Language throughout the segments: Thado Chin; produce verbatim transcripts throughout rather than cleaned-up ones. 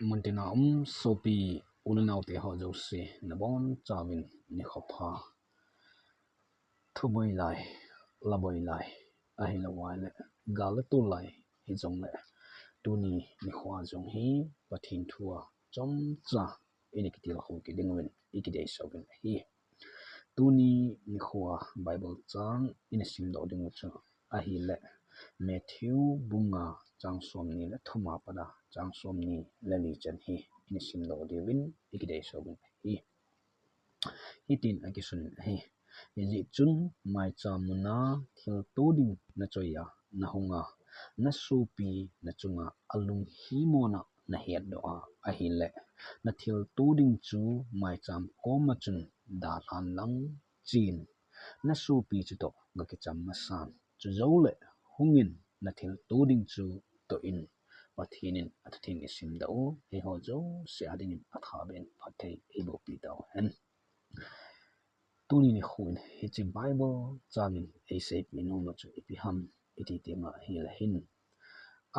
Muntina um sopi u le nao te ho jouse nabon chauvin nikho pha. Thuboi lai, laboi lai, ahilouleh gal le tol lai hijongleh, tuni nikho jong hi Pathen thu a chomcha ina kitilkhou kit diuvin ikideisah uvin ahi. Tuni nikho a Bible chang ina simdoh diu chu ahileh, Matthew bung nga chang somni le thum a pat a chang somni le li chan hi ina simdoh diuvin ikideisah uvin ahi. Hitin akisun in ahi. Hijeh chun maicham muna thilto ding nachoi a nahung a, nasopi nachunga alunghimona nahetdoh a ahileh, nathilto ding chu maicham koma chun dalhan lang chen, nasopi chutoh gakicham masan. Chujouleh hungin nathilto ding chu toh in. Pathen in athutheng isimdoh u, eiho jouse a dingin athaben phatthei eiboh pi tauhen. Tuni nikho in hiche Bible chang in eiseipeh nom u chu ipi ham iti teng ahileh hin,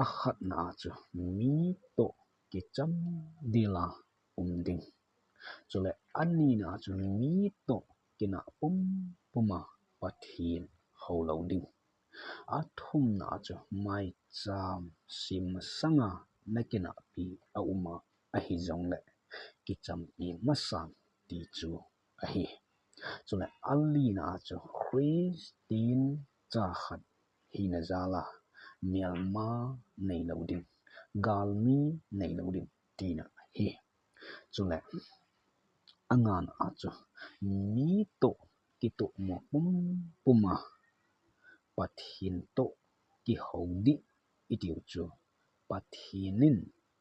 akhatna a chu mi toh kichamdel a um ding. Chule anina a chu mi toh kinah pumpum a Pathen houlou ding. Athumna a chu maicham sem masanga nakinahpi a um a ahijongleh kichampi masan ti chu ahi. Chule alina a chu Christian cha khat hina jal a melma neilou ding, galmi neilou ding tina ahi. Chule angana a chu mi toh kitohmo pumpum a Pathen toh kihou ding itiu chu Pathen in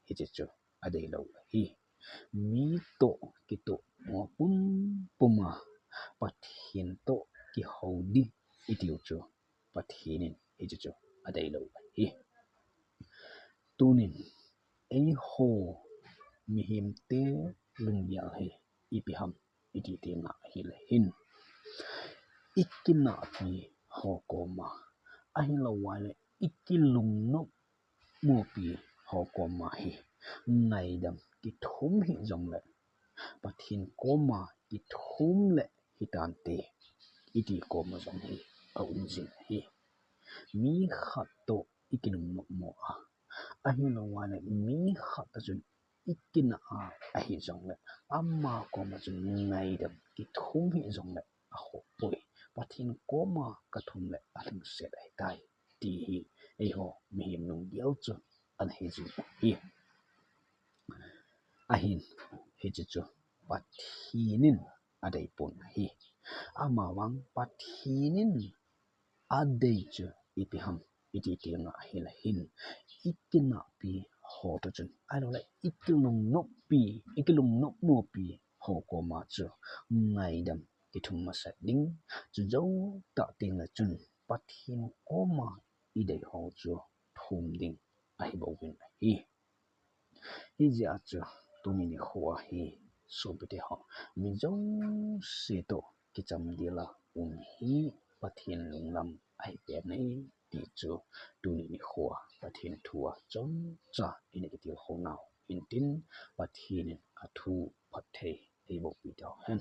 hiche chu adeilou ahi. Mi toh kitohmo pumpum a Pathen toh kihou ding itiu chu Pathen in hiche chu adeilou ahi. Tunin eiho mihemte lunggel hi ipi ham iti teng ahileh hin, ikinahpi ho koma ahilouleh ikilungnop mopi ho koma hi ngaidam kithum hijongleh, Pathen koma kithum leh hitante iti koma jong hi aum jing ahi. Mi khat toh ikilungnop mo a, ahilouleh mi khat toh chun ikinah a ahijongleh, ama koma chun ngaidam kithum hijongleh akhoh poi. Pathen koma kathum leh alhingset ahitai ti hi eiho mihem lunggel chu ana hijing ahi. Ahin, hiche chu Pathen in adeipon ahi. Amavang Pathen in adei chu ipi ham iti teng ahileh hin, ikinahpi ho toh chun ahilouleh ikilungnoppi, ikilungnop mopi ho koma chu ngaidam kithum masat ding, chujou tah tengleh chun Pathen koma idei ho chu thum ding ahibouvin ahi. Hijeh a chu tuni nikho a hi sopite ho, mi jouse toh kichamdel a um hi Pathen lunglam ahi pet e ti chu tuni nikho a Pathen thu a chomcha ina kitilkhou nau hintin, Pathen in athu phatthei eiboh pi tauhen.